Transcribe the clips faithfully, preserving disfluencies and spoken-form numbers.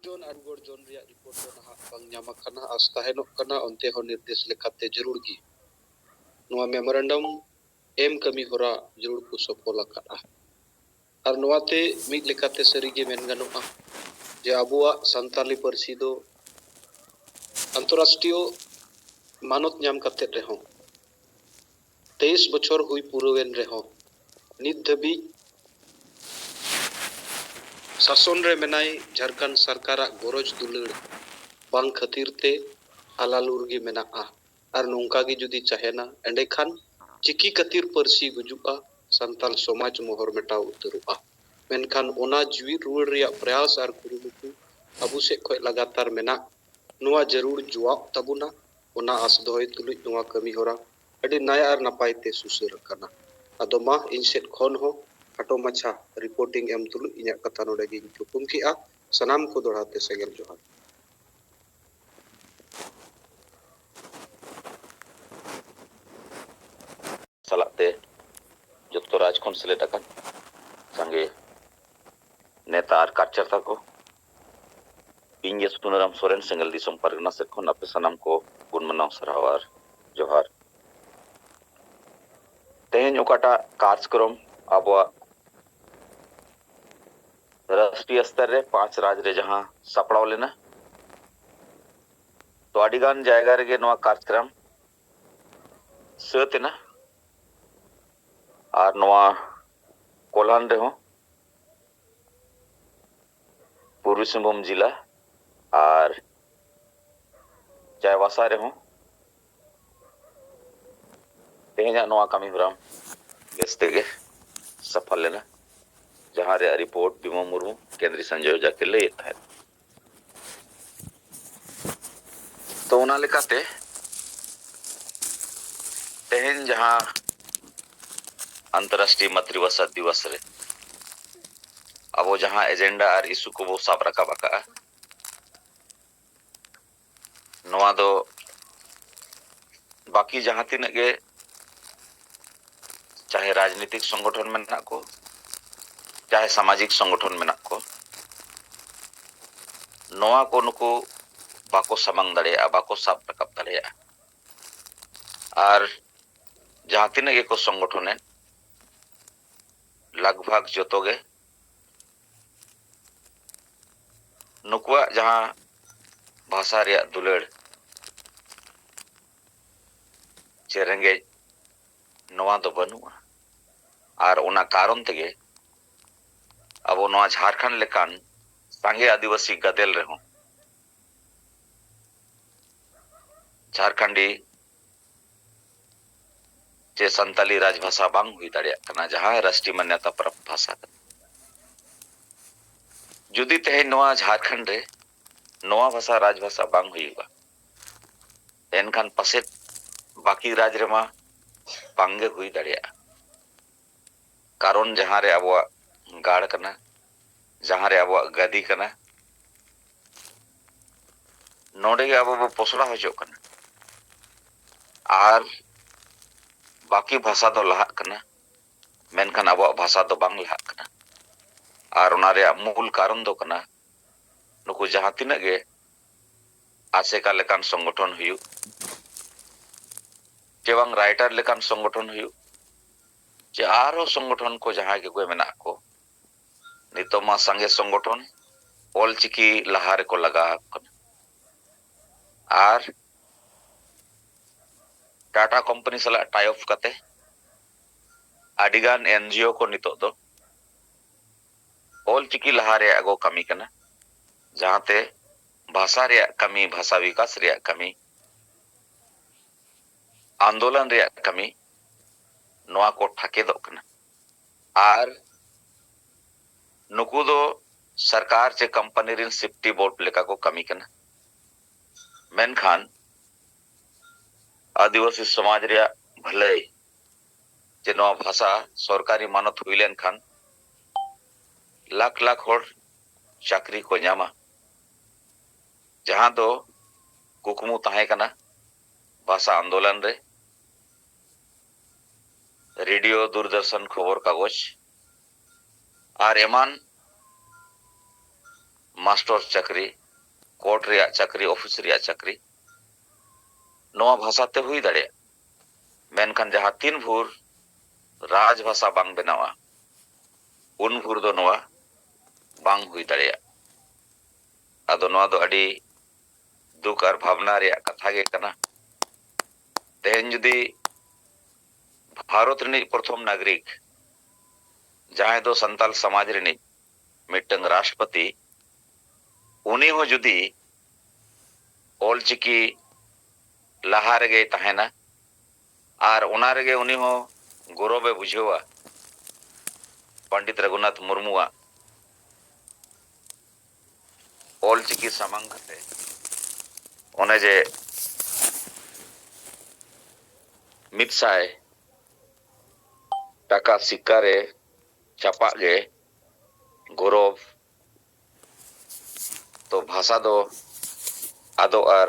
ᱡᱚᱱ ᱟᱨ ᱨᱩᱣᱟᱹᱲ ᱡᱚᱱ ᱨᱮᱭᱟᱜ ᱨᱤᱯᱳᱨᱴ ᱫᱚ ᱱᱟᱦᱟᱜ ᱵᱟᱝ ᱧᱟᱢ ᱟᱠᱟᱱᱟ᱾ ᱟᱥ ᱛᱟᱦᱮᱱᱚᱜ ᱠᱟᱱᱟ ᱚᱱᱛᱮ ᱦᱚᱸ ᱱᱤᱨᱫᱮᱥ ᱞᱮᱠᱟᱛᱮ ᱡᱟᱹᱨᱩᱲ ᱜᱮ ᱱᱚᱣᱟ ᱢᱮᱢᱳᱨᱮᱱᱰᱟᱢ ᱮᱢ ᱠᱟᱹᱢᱤ ᱦᱚᱨᱟ ᱡᱟᱹᱨᱩᱲ ᱠᱚ ᱥᱚᱯᱷᱚᱞ ᱟᱠᱟᱫᱼᱟ᱾ ᱟᱨ ᱱᱚᱣᱟᱛᱮ ᱢᱤᱫ ᱞᱮᱠᱟᱛᱮ ᱥᱟᱹᱨᱤᱜᱮ ᱢᱮᱱ ᱜᱟᱱᱚᱜᱼᱟ ᱡᱮ ᱟᱵᱚᱣᱟᱜ ᱥᱟᱱᱛᱟᱞᱤ ᱯᱟᱹᱨᱥᱤ ᱫᱚ ᱟᱱᱛᱚᱨᱨᱟᱥᱴᱨᱤᱭᱚ ᱢᱟᱱᱚᱛ ᱧᱟᱢ ᱠᱟᱛᱮ ᱨᱮᱦᱚᱸ, ᱛᱮᱭᱤᱥ ᱵᱚᱪᱷᱚᱨ ᱦᱩᱭ ᱯᱩᱨᱟᱹᱣᱮᱱ ᱨᱮᱦᱚᱸ, ᱱᱤᱛ ᱫᱷᱟᱹᱵᱤᱡ ᱥᱟᱥᱚᱱ ᱨᱮ ᱢᱮᱱᱟᱭ ᱡᱷᱟᱲᱠᱷᱚᱸᱰ ᱥᱚᱨᱠᱟᱨᱟᱜ ᱜᱚᱨᱚᱡᱽ ᱫᱩᱞᱟᱹᱲ ᱵᱟᱝ ᱠᱷᱟᱹᱛᱤᱨ ᱛᱮ ᱟᱞᱟᱞᱩᱨ ᱜᱮ ᱢᱮᱱᱟᱜᱼᱟ᱾ ᱟᱨ ᱱᱚᱝᱠᱟ ᱜᱮ ᱡᱩᱫᱤ ᱛᱟᱦᱮᱱᱟ, ᱮᱸᱰᱮᱠᱷᱟᱱ ᱪᱤᱠᱤ ᱠᱷᱟᱹᱛᱤᱨ ᱯᱟᱹᱨᱥᱤ ᱜᱩᱡᱩᱜᱼᱟ, ᱥᱟᱱᱛᱟᱞ ᱥᱚᱢᱟᱡᱽ ᱢᱚᱦᱚᱨ ᱢᱮᱴᱟᱣ ᱩᱛᱟᱹᱨᱚᱜᱼᱟ᱾ ᱢᱮᱱᱠᱷᱟᱱ ᱚᱱᱟ ᱡᱤᱣᱤᱫ ᱨᱩᱣᱟᱹᱲ ᱨᱮᱭᱟᱜ ᱯᱨᱚᱭᱟᱥ ᱟᱨ ᱠᱩᱨᱩᱢᱩᱴᱩ ᱟᱵᱚ ᱥᱮᱫ ᱠᱷᱚᱱ ᱞᱟᱜᱟᱛᱟᱨ ᱢᱮᱱᱟᱜ, ᱱᱚᱣᱟ ᱡᱟᱹᱨᱩᱲ ᱡᱩᱣᱟᱜ ᱛᱟᱵᱚᱱᱟ᱾ ᱚᱱᱟ ᱟᱥ ᱫᱚᱦᱚᱭ ᱛᱩᱞᱩᱡ ᱱᱚᱣᱟ ᱠᱟᱹᱢᱤ ᱦᱚᱨᱟ ᱟᱹᱰᱤ ᱱᱟᱭ ᱟᱨ ᱱᱟᱯᱟᱭ ᱛᱮ ᱥᱩᱥᱟᱹᱨ ᱟᱠᱟᱱᱟ᱾ ᱟᱫᱚ ᱢᱟ, ᱤᱧ ᱥᱮᱫ ᱠᱷᱚᱱ ᱦᱚᱸ ᱠᱷᱟᱴᱚ ᱢᱟᱪᱷᱟ ᱨᱤᱯᱳᱨᱴᱤᱝ ᱮᱢ ᱛᱩᱞᱩᱡ ᱤᱧᱟᱹᱜ ᱠᱟᱛᱷᱟ ᱱᱚᱰᱮ ᱜᱤᱧ ᱛᱷᱩᱠᱩᱢ ᱠᱮᱜᱼᱟ᱾ ᱥᱟᱱᱟᱢ ᱠᱚ ᱫᱚᱲᱦᱟ ᱛᱮ ᱥᱟᱹᱜᱩᱱ ᱡᱚᱦᱟᱨ᱾ ᱥᱟᱞᱟᱜ ᱛᱮ ᱡᱚᱛᱚ ᱨᱟᱡᱽ ᱠᱷᱚᱱ ᱥᱮᱞᱮᱫ ᱟᱠᱟᱱ ᱥᱟᱸᱜᱮ ᱱᱮᱛᱟ ᱟᱨ ᱠᱟᱨᱪᱟᱨᱛᱟ ᱠᱚ, ᱤᱧ ᱜᱮ ᱥᱩᱱᱟᱹᱨᱟᱢ ᱥᱚᱨᱮᱱ, ᱥᱮᱸᱜᱮᱞ ᱫᱤᱥᱚᱢ ᱯᱟᱨᱜᱟᱱᱟ ᱥᱮᱫ ᱠᱷᱚᱱ ᱟᱯᱮ ᱥᱟᱱᱟᱢ ᱠᱚ ᱜᱩᱱ ᱢᱟᱱᱟᱣ ᱥᱟᱨᱦᱟᱣ ᱟᱨ ᱡᱚᱦᱟᱨ᱾ ᱛᱮᱦᱮᱧ ᱚᱠᱟᱴᱟᱜ ᱠᱟᱨᱡᱚᱠᱨᱚᱢ ᱟᱵᱚᱣᱟᱜ ᱨᱟᱥᱴᱨᱤᱭᱚ ᱥᱛᱚᱨ ᱨᱮ ᱯᱟᱸᱪ ᱨᱟᱡᱽ ᱨᱮ ᱡᱟᱦᱟᱸ ᱥᱟᱯᱲᱟᱣ ᱞᱮᱱᱟ, ᱛᱚ ᱟᱹᱰᱤ ᱜᱟᱱ ᱡᱟᱭᱜᱟ ᱨᱮᱜᱮ ᱱᱚᱣᱟ ᱠᱟᱨᱡᱚᱠᱨᱚᱢ ᱥᱟᱹᱛ ᱮᱱᱟ᱾ ᱟᱨ ᱱᱚᱣᱟ ᱠᱚᱞᱦᱟᱱ ᱨᱮᱦᱚᱸ, ᱯᱩᱨᱵᱤ ᱥᱤᱝᱵᱷᱩᱢ ᱡᱮᱞᱟ ᱟᱨ ᱪᱟᱭᱵᱟᱥᱟ ᱨᱮᱦᱚᱸ ᱛᱮᱦᱮᱧᱟᱜ ᱱᱚᱣᱟ ᱠᱟᱹᱢᱤ ᱦᱚᱨᱟ ᱵᱮᱥ ᱛᱮᱜᱮ ᱥᱟᱯᱷᱟ ᱞᱮᱱᱟ, ᱡᱟᱦᱟᱸ ᱨᱮᱭᱟᱜ ᱨᱤᱯᱳᱨᱴ ᱵᱤᱢᱚᱞ ᱢᱩᱨᱢᱩ, ᱠᱮᱱᱫᱨᱤᱭᱚ ᱥᱚᱧᱪᱚᱭ ᱡᱟᱠᱮ ᱞᱟᱹᱭᱮᱫ ᱛᱟᱦᱮᱸᱫ᱾ ᱛᱚ ᱚᱱᱟ ᱞᱮᱠᱟᱛᱮ ᱛᱮᱦᱮᱧ ᱡᱟᱦᱟᱸ ᱟᱱᱛᱚᱨᱨᱟᱥᱴᱨᱤᱭᱚ ᱢᱟᱛᱨᱤᱵᱷᱟᱥᱟ ᱫᱤᱵᱚᱥ ᱨᱮ ᱟᱵᱚ ᱡᱟᱦᱟᱸ ᱮᱡᱮᱱᱰᱟ ᱟᱨ ᱤᱥᱩ ᱠᱚᱵᱚ ᱥᱟᱵ ᱨᱟᱠᱟᱵ ᱟᱠᱟᱫᱼᱟ, ᱱᱚᱣᱟ ᱫᱚ ᱵᱟᱹᱠᱤ ᱡᱟᱦᱟᱸ ᱛᱤᱱᱟᱹᱜ ᱜᱮ ᱪᱟᱦᱮ ᱨᱟᱡᱽᱱᱤᱛᱤᱠ ᱥᱚᱝᱜᱚᱴᱷᱚᱱ ᱢᱮᱱᱟᱜ ᱠᱚ, ᱪᱟᱦᱮ ᱥᱟᱢᱟᱡᱤᱠ ᱥᱚᱝᱜᱚᱴᱷᱚᱱ ᱢᱮᱱᱟᱜ ᱠᱚ, ᱱᱚᱣᱟ ᱠᱚ ᱱᱩᱠᱩ ᱵᱟᱠᱚ ᱥᱟᱢᱟᱝ ᱫᱟᱲᱮᱭᱟᱜᱼᱟ, ᱵᱟᱠᱚ ᱥᱟᱵ ᱨᱟᱠᱟᱵ ᱫᱟᱲᱮᱭᱟᱜᱼᱟ᱾ ᱟᱨ ᱡᱟᱦᱟᱸ ᱛᱤᱱᱟᱹᱜ ᱜᱮᱠᱚ ᱥᱚᱝᱜᱚᱴᱷᱚᱱᱮᱫ, ᱞᱟᱜᱽ ᱵᱷᱟᱜᱽ ᱡᱚᱛᱚ ᱜᱮ ᱱᱩᱠᱩᱣᱟᱜ ᱡᱟᱦᱟᱸ ᱵᱷᱟᱥᱟ ᱨᱮᱭᱟᱜ ᱫᱩᱞᱟᱹᱲ ᱪᱮ ᱨᱮᱸᱜᱮᱡ, ᱱᱚᱣᱟ ᱫᱚ ᱵᱟᱹᱱᱩᱜᱼᱟ᱾ ᱟᱨ ᱚᱱᱟ ᱠᱟᱨᱚᱱ ᱛᱮᱜᱮ ᱟᱵᱚ ᱱᱚᱣᱟ ᱡᱷᱟᱲᱠᱷᱚᱸᱰ ᱞᱮᱠᱟᱱ ᱥᱟᱸᱜᱮ ᱟᱹᱫᱤᱵᱟᱹᱥᱤ ᱜᱟᱫᱮᱞ ᱨᱮᱦᱚᱸ ᱡᱷᱟᱲᱠᱷᱚᱸᱰᱤ ᱪᱮ ᱥᱟᱱᱛᱟᱞᱤ ᱨᱟᱡᱽᱵᱷᱟᱥᱟ ᱵᱟᱝ ᱦᱩᱭ ᱫᱟᱲᱮᱭᱟᱜ ᱠᱟᱱᱟ, ᱡᱟᱦᱟᱸ ᱨᱟᱥᱴᱨᱤᱭ ᱢᱟᱱᱱᱚᱛᱟ ᱯᱨᱟᱯᱛ ᱵᱷᱟᱥᱟ ᱠᱟᱱᱟ᱾ ᱡᱩᱫᱤ ᱛᱮᱦᱮᱧ ᱱᱚᱣᱟ ᱡᱷᱟᱲᱠᱷᱚᱸᱰ ᱨᱮ ᱱᱚᱣᱟ ᱵᱷᱟᱥᱟ ᱨᱟᱡᱽᱵᱷᱟᱥᱟ ᱵᱟᱝ ᱦᱩᱭᱩᱜᱼᱟ, ᱮᱱᱠᱷᱟᱱ ᱯᱟᱥᱮᱡ ᱵᱟᱹᱠᱤ ᱨᱟᱡᱽ ᱨᱮᱢᱟ ᱵᱟᱝᱜᱮ ᱦᱩᱭ ᱫᱟᱲᱮᱭᱟᱜᱼᱟ᱾ ᱠᱟᱨᱚᱱ ᱡᱟᱦᱟᱸ ᱨᱮ ᱟᱵᱚᱣᱟᱜ ᱜᱟᱲ ᱠᱟᱱᱟ, ᱡᱟᱦᱟᱸ ᱨᱮ ᱟᱵᱚᱣᱟᱜ ᱜᱟᱹᱫᱤ ᱠᱟᱱᱟ, ᱱᱚᱰᱮ ᱜᱮ ᱟᱵᱚ ᱵᱚ ᱯᱚᱥᱲᱟ ᱦᱚᱪᱚᱜ ᱠᱟᱱᱟ᱾ ᱟᱨ ᱵᱟᱹᱠᱤ ᱵᱷᱟᱥᱟ ᱫᱚ ᱞᱟᱦᱟᱜ ᱠᱟᱱᱟ, ᱢᱮᱱᱠᱷᱟᱱ ᱟᱵᱚᱣᱟᱜ ᱵᱷᱟᱥᱟ ᱫᱚ ᱵᱟᱝ ᱞᱟᱦᱟᱜ ᱠᱟᱱᱟ᱾ ᱟᱨ ᱚᱱᱟ ᱨᱮᱭᱟᱜ ᱢᱩᱞ ᱠᱟᱨᱚᱱ ᱫᱚ ᱠᱟᱱᱟ, ᱱᱩᱠᱩ ᱡᱟᱦᱟᱸ ᱛᱤᱱᱟᱹᱜ ᱜᱮ ᱟᱥᱮᱠᱟ ᱞᱮᱠᱟᱱ ᱥᱚᱝᱜᱚᱴᱷᱚᱱ ᱦᱩᱭᱩᱜ, ᱪᱮ ᱵᱟᱝ ᱨᱟᱭᱴᱟᱨ ᱞᱮᱠᱟᱱ ᱥᱚᱝᱜᱚᱴᱷᱚᱱ ᱦᱩᱭᱩᱜ, ᱪᱮ ᱟᱨᱦᱚᱸ ᱥᱚᱝᱜᱚᱴᱷᱚᱱ ᱠᱚ ᱡᱟᱦᱟᱸᱭ ᱜᱮᱠᱚ ᱢᱮᱱᱟᱜ ᱠᱚ, ᱱᱤᱛᱚᱜ ᱢᱟ ᱥᱟᱸᱜᱮ ᱥᱚᱝᱜᱚᱴᱷᱚᱱ ᱚᱞᱪᱤᱠᱤ ᱞᱟᱦᱟ ᱨᱮᱠᱚ ᱞᱟᱜᱟᱣ ᱟᱠᱚ ᱠᱟᱱᱟ᱾ ᱟᱨ ᱴᱟᱴᱟ ᱠᱳᱢᱯᱟᱱᱤ ᱥᱟᱞᱟᱜ ᱴᱟᱭ ᱚᱯ ᱠᱟᱛᱮ ᱟᱹᱰᱤᱜᱟᱱ ᱮᱱ ᱡᱤ ᱳ ᱠᱚ ᱱᱤᱛᱚᱜ ᱫᱚ ᱚᱞᱪᱤᱠᱤ ᱞᱟᱦᱟ ᱨᱮᱭᱟᱜ ᱠᱚ ᱠᱟᱹᱢᱤ ᱠᱟᱱᱟ, ᱡᱟᱦᱟᱸᱛᱮ ᱵᱷᱟᱥᱟ ᱨᱮᱭᱟᱜ ᱠᱟᱹᱢᱤ, ᱵᱷᱟᱥᱟ ᱵᱤᱠᱟᱥ ᱨᱮᱭᱟᱜ ᱠᱟᱹᱢᱤ, ᱟᱱᱫᱳᱞᱚᱱ ᱨᱮᱭᱟᱜ ᱠᱟᱹᱢᱤ, ᱱᱚᱣᱟ ᱠᱚ ᱴᱷᱟᱠᱮᱫᱚᱜ ᱠᱟᱱᱟ᱾ ᱟᱨ ᱱᱩᱠᱩ ᱫᱚ ᱥᱚᱨᱠᱟᱨ ᱪᱮ ᱠᱳᱢᱯᱟᱱᱤ ᱨᱮᱱ ᱥᱮᱯᱴᱤ ᱵᱳᱨᱰ ᱞᱮᱠᱟ ᱠᱚ ᱠᱟᱹᱢᱤ ᱠᱟᱱᱟ᱾ ᱢᱮᱱᱠᱷᱟᱱ ᱟᱹᱫᱤᱵᱟᱹᱥᱤ ᱥᱚᱢᱟᱡᱽ ᱨᱮᱭᱟᱜ ᱵᱷᱟᱹᱞᱟᱹᱭ ᱡᱮ ᱱᱚᱣᱟ ᱵᱷᱟᱥᱟ ᱥᱚᱨᱠᱟᱨᱤ ᱢᱟᱱᱚᱛ ᱦᱩᱭ ᱞᱮᱱᱠᱷᱟᱱ ᱞᱟᱠᱷ ᱞᱟᱠᱷ ᱦᱚᱲ ᱪᱟᱹᱠᱨᱤ ᱠᱚ ᱧᱟᱢᱟ, ᱡᱟᱦᱟᱸ ᱫᱚ ᱠᱩᱠᱢᱩ ᱛᱟᱦᱮᱸ ᱠᱟᱱᱟ ᱵᱷᱟᱥᱟ ᱟᱱᱫᱳᱞᱚᱱ ᱨᱮ᱾ ᱨᱮᱰᱤᱭᱳ, ᱫᱩᱨᱫᱚᱨᱥᱚᱱ, ᱠᱷᱚᱵᱚᱨ ᱠᱟᱜᱚᱡᱽ ᱟᱨ ᱮᱢᱟᱱ ᱢᱟᱥᱴᱚᱨ ᱪᱟᱹᱠᱨᱤ ᱠᱳᱨᱴ ᱨᱮᱭᱟᱜ ᱪᱟᱹᱠᱨᱤ, ᱚᱯᱷᱤᱥ ᱨᱮᱭᱟᱜ ᱪᱟᱹᱠᱨᱤ, ᱱᱚᱣᱟ ᱵᱷᱟᱥᱟ ᱛᱮ ᱦᱩᱭ ᱫᱟᱲᱮᱭᱟᱜᱼᱟ᱾ ᱢᱮᱱᱠᱷᱟᱱ ᱡᱟᱦᱟᱸ ᱛᱤᱱ ᱵᱷᱳᱨ ᱨᱟᱡᱽ ᱵᱷᱟᱥᱟ ᱵᱟᱝ ᱵᱮᱱᱟᱣᱟ, ᱩᱱ ᱵᱷᱳᱨ ᱫᱚ ᱱᱚᱣᱟ ᱵᱟᱝ ᱦᱩᱭ ᱫᱟᱲᱮᱭᱟᱜᱼᱟ᱾ ᱟᱫᱚ ᱱᱚᱣᱟ ᱫᱚ ᱟᱹᱰᱤ ᱫᱩᱠ ᱟᱨ ᱵᱷᱟᱵᱽᱱᱟ ᱨᱮᱭᱟᱜ ᱠᱟᱛᱷᱟ ᱜᱮ ᱠᱟᱱᱟ᱾ ᱛᱮᱦᱮᱧ ᱡᱩᱫᱤ ᱵᱷᱟᱨᱚᱛ ᱨᱤᱱᱤᱡ ᱯᱨᱚᱛᱷᱚᱢ ᱱᱟᱜᱚᱨᱤᱠ, ᱡᱟᱦᱟᱸᱭ ᱫᱚ ᱥᱟᱱᱛᱟᱞ ᱥᱚᱢᱟᱡᱽ ᱨᱤᱱᱤᱡ ᱢᱤᱫᱴᱟᱝ ᱨᱟᱥᱴᱨᱚᱯᱚᱛᱤ, ᱩᱱᱤ ᱦᱚᱸ ᱡᱩᱫᱤ ᱚᱞᱪᱤᱠᱤ ᱞᱟᱦᱟ ᱨᱮᱜᱮᱭ ᱛᱟᱦᱮᱱᱟ ᱟᱨ ᱚᱱᱟ ᱨᱮᱜᱮ ᱩᱱᱤ ᱦᱚᱸ ᱜᱚᱨᱚᱵᱮ ᱵᱩᱡᱷᱟᱹᱣᱟ, ᱯᱚᱱᱰᱤᱛ ᱨᱚᱜᱷᱩᱱᱟᱛᱷ ᱢᱩᱨᱢᱩᱣᱟᱜ ᱚᱞᱪᱤᱠᱤ ᱥᱟᱢᱟᱝ ᱠᱟᱛᱮ ᱚᱱᱮ ᱡᱮ ᱢᱤᱫ ᱥᱟᱭ ᱴᱟᱠᱟ ᱥᱤᱠᱠᱟ ᱨᱮ ᱪᱟᱯᱟᱜ ᱜᱮ ᱜᱚᱨᱚᱵᱽ, ᱛᱚ ᱵᱷᱟᱥᱟ ᱫᱚ ᱟᱫᱚᱜ ᱟᱨ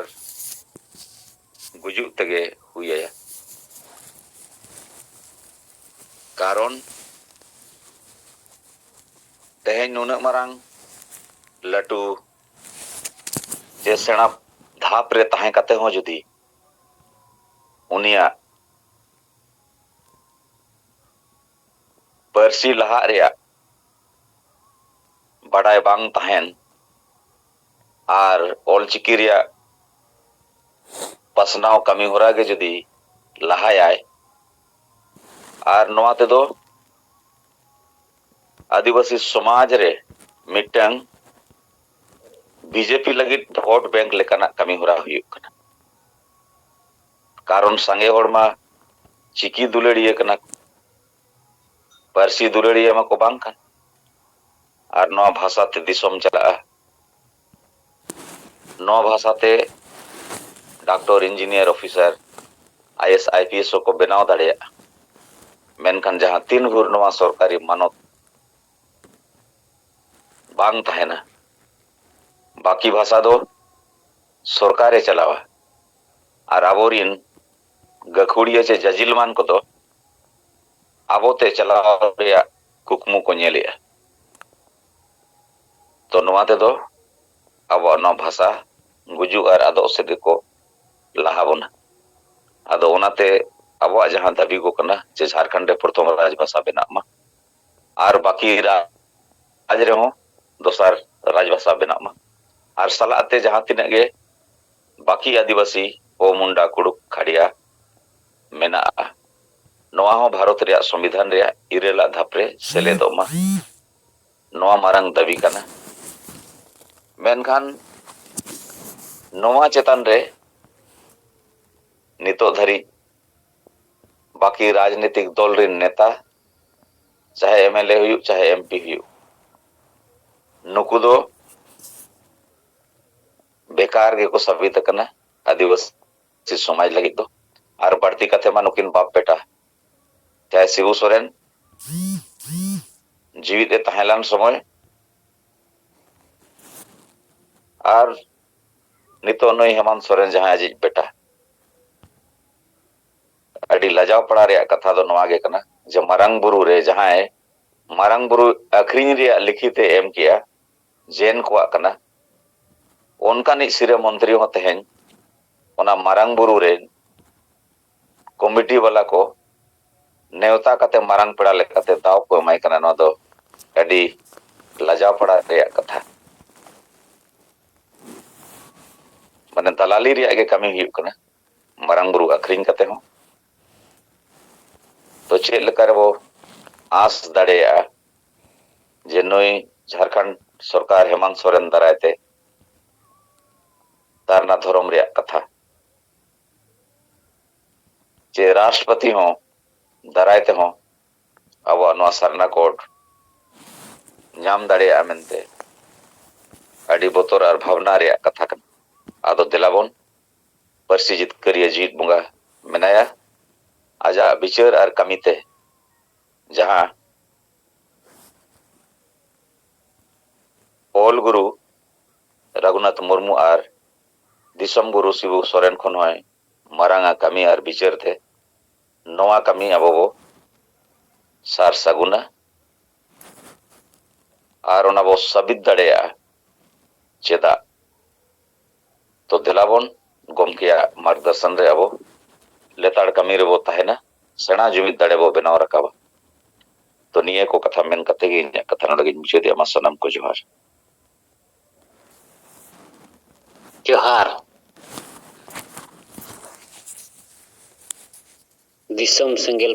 ᱜᱩᱡᱩᱜ ᱛᱮᱜᱮ ᱦᱩᱭ ᱟᱭᱟ᱾ ᱠᱟᱨᱚᱱ ᱛᱮᱦᱮᱧ ᱱᱩᱱᱟᱹᱜ ᱢᱟᱨᱟᱝ ᱞᱟᱹᱴᱩ ᱪᱮ ᱥᱮᱬᱟ ᱫᱷᱟᱯ ᱨᱮ ᱛᱟᱦᱮᱸ ᱠᱟᱛᱮ ᱦᱚᱸ ᱡᱩᱫᱤ ᱩᱱᱤᱭᱟᱜ ᱯᱟᱹᱨᱥᱤ ᱞᱟᱦᱟᱜ ᱨᱮᱭᱟᱜ ᱵᱟᱰᱟᱭ ᱵᱟᱝ ᱛᱟᱦᱮᱱ ᱟᱨ ᱚᱞᱪᱤᱠᱤ ᱨᱮᱭᱟᱜ ᱯᱟᱥᱱᱟᱣ ᱠᱟᱹᱢᱤ ᱦᱚᱨᱟ ᱜᱮ ᱡᱩᱫᱤ ᱞᱟᱦᱟᱭᱟᱭ, ᱟᱨ ᱱᱚᱣᱟ ᱛᱮᱫᱚ ᱟᱹᱫᱤᱵᱟᱹᱥᱤ ᱥᱚᱢᱟᱡᱽ ᱨᱮ ᱢᱤᱫᱴᱟᱝ ᱵᱤᱡᱮᱯᱤ ᱞᱟᱹᱜᱤᱫ ᱵᱷᱳᱴ ᱵᱮᱝᱠ ᱞᱮᱠᱟᱱᱟᱜ ᱠᱟᱹᱢᱤ ᱦᱚᱨᱟ ᱦᱩᱭᱩᱜ ᱠᱟᱱᱟ᱾ ᱠᱟᱨᱚᱱ ᱥᱟᱸᱜᱮ ᱦᱚᱲ ᱢᱟ ᱪᱤᱠᱤ ᱫᱩᱞᱟᱹᱲᱤᱭᱟᱹ ᱠᱟᱱᱟ ᱠᱚ, ᱯᱟᱹᱨᱥᱤ ᱫᱩᱞᱟᱹᱲᱤᱭᱟᱹ ᱢᱟᱠᱚ ᱵᱟᱝ ᱠᱟᱱ᱾ ᱟᱨ ᱱᱚᱣᱟ ᱵᱷᱟᱥᱟ ᱛᱮ ᱫᱤᱥᱚᱢ ᱪᱟᱞᱟᱜᱼᱟ, ᱱᱚᱣᱟ ᱵᱷᱟᱥᱟ ᱛᱮ doctor, engineer, officer, IAS, IPS ᱦᱚᱸᱠᱚ ᱵᱮᱱᱟᱣ ᱫᱟᱲᱮᱭᱟᱜᱼᱟ᱾ ᱢᱮᱱᱠᱷᱟᱱ ᱡᱟᱦᱟᱸ ᱛᱤᱱ ᱵᱷᱳᱨ ᱱᱚᱣᱟ ᱥᱚᱨᱠᱟᱨᱤ ᱢᱟᱱᱚᱛ ᱵᱟᱝ ᱛᱟᱦᱮᱱᱟ, ᱵᱟᱹᱠᱤ ᱵᱷᱟᱥᱟ ᱫᱚ ᱥᱚᱨᱠᱟᱨᱮ ᱪᱟᱞᱟᱣᱟ ᱟᱨ ᱟᱵᱚᱨᱤᱱ ᱜᱟᱹᱠᱷᱩᱲᱤᱭᱟᱹ ᱪᱮ ᱡᱟᱡᱤᱞᱢᱟᱱ ᱠᱚᱫᱚ ᱟᱵᱚᱛᱮ ᱪᱟᱞᱟᱣ ᱨᱮᱭᱟᱜ ᱠᱩᱠᱢᱩ ᱠᱚ ᱧᱮᱞᱮᱜᱼᱟ᱾ ᱛᱚ ᱱᱚᱣᱟ ᱛᱮᱫᱚ ᱟᱵᱚᱣᱟᱜ ᱱᱚᱣᱟ ᱵᱷᱟᱥᱟ ᱜᱩᱡᱩᱜ ᱟᱨ ᱟᱫᱚᱜ ᱥᱮᱫ ᱜᱮᱠᱚ ᱞᱟᱦᱟ ᱵᱚᱱᱟ᱾ ᱟᱫᱚ ᱚᱱᱟᱛᱮ ᱟᱵᱚᱣᱟᱜ ᱡᱟᱦᱟᱸ ᱫᱟᱹᱵᱤ ᱠᱚ ᱠᱟᱱᱟ ᱡᱮ ᱡᱷᱟᱲᱠᱷᱚᱸᱰ ᱨᱮ ᱯᱨᱚᱛᱷᱚᱢ ᱨᱟᱡᱽ ᱵᱷᱟᱥᱟ ᱵᱮᱱᱟᱜ ᱢᱟ, ᱟᱨ ᱵᱟᱹᱠᱤ ᱨᱟᱡᱽ ᱨᱮᱦᱚᱸ ᱫᱚᱥᱟᱨ ᱨᱟᱡᱽ ᱵᱷᱟᱥᱟ ᱵᱮᱱᱟᱜ ᱢᱟ, ᱟᱨ ᱥᱟᱞᱟᱜ ᱛᱮ ᱡᱟᱦᱟᱸ ᱛᱤᱱᱟᱹᱜ ᱜᱮ ᱵᱟᱹᱠᱤ ᱟᱹᱫᱤᱵᱟᱹᱥᱤ, ᱦᱳ, ᱢᱩᱱᱰᱟ, ᱠᱩᱲᱩᱠ, ᱠᱷᱟᱰᱤᱭᱟ ᱢᱮᱱᱟᱜᱼᱟ, ᱱᱚᱣᱟ ᱦᱚᱸ ᱵᱷᱟᱨᱚᱛ ᱨᱮᱭᱟᱜ ᱥᱚᱝᱵᱤᱫᱷᱟᱱ ᱨᱮᱭᱟᱜ ᱤᱨᱟᱹᱞᱟᱜ ᱫᱷᱟᱯ ᱨᱮ ᱥᱮᱞᱮᱫᱚᱜ ᱢᱟ, ᱱᱚᱣᱟ ᱢᱟᱨᱟᱝ ᱫᱟᱹᱵᱤ ᱠᱟᱱᱟ᱾ ᱢᱮᱱᱠᱷᱟᱱ ᱱᱚᱣᱟ ᱪᱮᱛᱟᱱ ᱨᱮ ᱱᱤᱛᱚᱜ ᱫᱷᱟᱹᱨᱤᱡ ᱵᱟᱹᱠᱤ ᱨᱟᱡᱽᱱᱤᱛᱤᱠ ᱫᱚᱞ ᱨᱮᱱ ᱱᱮᱛᱟ, ᱪᱟᱦᱮ ᱮᱢ ᱮᱞ ᱮ ᱦᱩᱭᱩᱜ, ᱪᱟᱦᱮ ᱮᱢ ᱯᱤ ᱦᱩᱭᱩᱜ, ᱱᱩᱠᱩ ᱫᱚ ᱵᱮᱠᱟᱨ ᱜᱮᱠᱚ ᱥᱟᱵᱤᱛ ᱟᱠᱟᱱᱟ ᱟᱹᱫᱤᱵᱟᱹᱥᱤ ᱥᱚᱢᱟᱡᱽ ᱞᱟᱹᱜᱤᱫ ᱫᱚ᱾ ᱟᱨ ᱵᱟᱹᱲᱛᱤ ᱠᱟᱛᱮ ᱢᱟ ᱱᱩᱠᱤᱱ ᱵᱟᱯ ᱵᱮᱴᱟ, ᱪᱟᱦᱮ ᱥᱤᱵᱩ ᱥᱚᱨᱮᱱ ᱡᱤᱣᱤᱫ ᱮ ᱛᱟᱦᱮᱸ ᱞᱮᱱ ᱥᱚᱢᱚᱭ ᱟᱨ ᱱᱤᱛᱚᱜ ᱱᱩᱭ ᱦᱮᱢᱟᱱᱛ ᱥᱚᱨᱮᱱ ᱡᱟᱦᱟᱸᱭ ᱟᱡᱤᱡ ᱵᱮᱴᱟ, ᱟᱹᱰᱤ ᱞᱟᱡᱟᱣ ᱯᱟᱲᱟ ᱨᱮᱭᱟᱜ ᱠᱟᱛᱷᱟ ᱫᱚ ᱱᱚᱣᱟ ᱜᱮ ᱠᱟᱱᱟ ᱡᱮ ᱢᱟᱨᱟᱝ ᱵᱩᱨᱩ ᱨᱮ ᱡᱟᱦᱟᱸᱭ ᱢᱟᱨᱟᱝ ᱵᱩᱨᱩ ᱟᱹᱠᱷᱨᱤᱧ ᱨᱮᱭᱟᱜ ᱞᱤᱠᱷᱤᱛ ᱮ ᱮᱢ ᱠᱮᱜᱼᱟ, ᱡᱮᱱ ᱠᱚᱣᱟᱜ ᱠᱟᱱᱟ, ᱚᱱᱠᱟᱱᱤᱡ ᱥᱤᱨᱟᱹ ᱢᱚᱱᱛᱨᱤ ᱦᱚᱸ ᱛᱮᱦᱮᱧ ᱚᱱᱟ ᱢᱟᱨᱟᱝ ᱵᱩᱨᱩ ᱨᱮ ᱠᱚᱢᱤᱴᱤ ᱵᱟᱞᱟ ᱠᱚ ᱱᱮᱣᱛᱟ ᱠᱟᱛᱮ ᱢᱟᱨᱟᱝ ᱯᱮᱲᱟ ᱞᱮᱠᱟᱛᱮ ᱫᱟᱣ ᱠᱚ ᱮᱢᱟᱭ ᱠᱟᱱᱟ᱾ ᱱᱚᱣᱟ ᱫᱚ ᱟᱹᱰᱤ ᱞᱟᱡᱟᱣ ᱯᱟᱲᱟ ᱨᱮᱭᱟᱜ ᱠᱟᱛᱷᱟ, ᱢᱟᱱᱮ ᱫᱟᱞᱟᱞᱤ ᱨᱮᱭᱟᱜ ᱜᱮ ᱠᱟᱹᱢᱤ ᱦᱩᱭᱩᱜ ᱠᱟᱱᱟ ᱢᱟᱨᱟᱝ ᱵᱩᱨᱩ ᱟᱹᱠᱷᱨᱤᱧ ᱠᱟᱛᱮ ᱦᱚᱸ᱾ ᱛᱚ ᱪᱮᱫ ᱞᱮᱠᱟ ᱨᱮᱵᱚ ᱟᱸᱥ ᱫᱟᱲᱮᱭᱟᱜᱼᱟ ᱡᱮ ᱱᱩᱭ ᱡᱷᱟᱲᱠᱷᱚᱸᱰ ᱥᱚᱨᱠᱟᱨ ᱦᱮᱢᱟᱱᱛ ᱥᱚᱨᱮᱱ ᱫᱟᱨᱟᱭ ᱛᱮ ᱛᱟᱨᱱᱟ ᱫᱷᱚᱨᱚᱢ ᱨᱮᱭᱟᱜ ᱠᱟᱛᱷᱟ ᱪᱮ ᱨᱟᱥᱴᱨᱚᱯᱚᱛᱤ ᱦᱚᱸ ᱫᱟᱨᱟᱭ ᱛᱮᱦᱚᱸ ᱟᱵᱚᱣᱟᱜ ᱱᱚᱣᱟ ᱥᱟᱨᱱᱟ ᱠᱳᱰ ᱧᱟᱢ ᱫᱟᱲᱮᱭᱟᱜᱼᱟ ᱢᱮᱱᱛᱮ ᱟᱹᱰᱤ ᱵᱚᱛᱚᱨ ᱟᱨ ᱵᱷᱟᱵᱽᱱᱟ ᱨᱮᱭᱟᱜ ᱠᱟᱛᱷᱟ ᱠᱟᱱᱟ᱾ ᱟᱫᱚ ᱫᱮᱞᱟ ᱵᱚᱱ ᱯᱟᱹᱨᱥᱤ ᱡᱤᱛᱠᱟᱹᱨᱤᱭᱟᱹ ᱡᱤᱣᱤᱫ ᱵᱚᱸᱜᱟ ᱢᱮᱱᱟᱭᱟ, ᱟᱡᱟᱜ ᱵᱤᱪᱟᱹᱨ ᱟᱨ ᱠᱟᱹᱢᱤ ᱛᱮ ᱡᱟᱦᱟᱸ ᱚᱞ ᱜᱩᱨᱩ ᱨᱟᱹᱜᱷᱩᱱᱟᱛᱷ ᱢᱩᱨᱢᱩ ᱟᱨ ᱫᱤᱥᱚᱢ ᱜᱩᱨᱩ ᱥᱤᱵᱩ ᱥᱚᱨᱮᱱ ᱠᱷᱚᱱ ᱦᱚᱸᱭ ᱢᱟᱨᱟᱝ ᱟ ᱠᱟᱹᱢᱤ ᱟᱨ ᱵᱤᱪᱟᱹᱨ ᱛᱮ ᱱᱚᱣᱟ ᱠᱟᱹᱢᱤ ᱟᱵᱚ ᱵᱚ ᱥᱟᱨ ᱥᱟᱹᱜᱩᱱᱟ ᱟᱨ ᱚᱱᱟ ᱵᱚ ᱥᱟᱹᱵᱤᱛ ᱫᱟᱲᱮᱭᱟᱜᱼᱟ᱾ ᱪᱮᱫᱟᱜ ᱛᱚ ᱫᱮᱞᱟ ᱵᱚᱱ ᱜᱚᱢᱠᱮᱭᱟᱜ ᱢᱟᱨᱜᱚᱫᱚᱨᱥᱚᱱ ᱨᱮ ᱟᱵᱚ ᱞᱮᱛᱟᱲ ᱠᱟᱹᱢᱤ ᱨᱮᱵᱚ ᱛᱟᱦᱮᱱᱟ, ᱥᱮᱬᱟ ᱡᱩᱢᱤᱫ ᱫᱟᱲᱮ ᱵᱚ ᱵᱮᱱᱟᱣ ᱨᱟᱠᱟᱵᱟ᱾ ᱛᱚ ᱱᱤᱭᱟᱹ ᱠᱚ ᱠᱟᱛᱷᱟ ᱢᱮᱱ ᱠᱟᱛᱮ ᱜᱮ ᱤᱧᱟᱹᱜ ᱠᱟᱛᱷᱟ ᱱᱚᱰᱮ ᱜᱤᱧ ᱢᱩᱪᱟᱹᱫᱮᱜᱼᱟ᱾ ᱢᱟ ᱥᱟᱱᱟᱢ ᱠᱚ ᱡᱚᱦᱟᱨ᱾ ᱡᱚᱦᱟᱨ᱾ ᱫᱤᱥᱚᱢ ᱥᱮᱸᱜᱮᱞ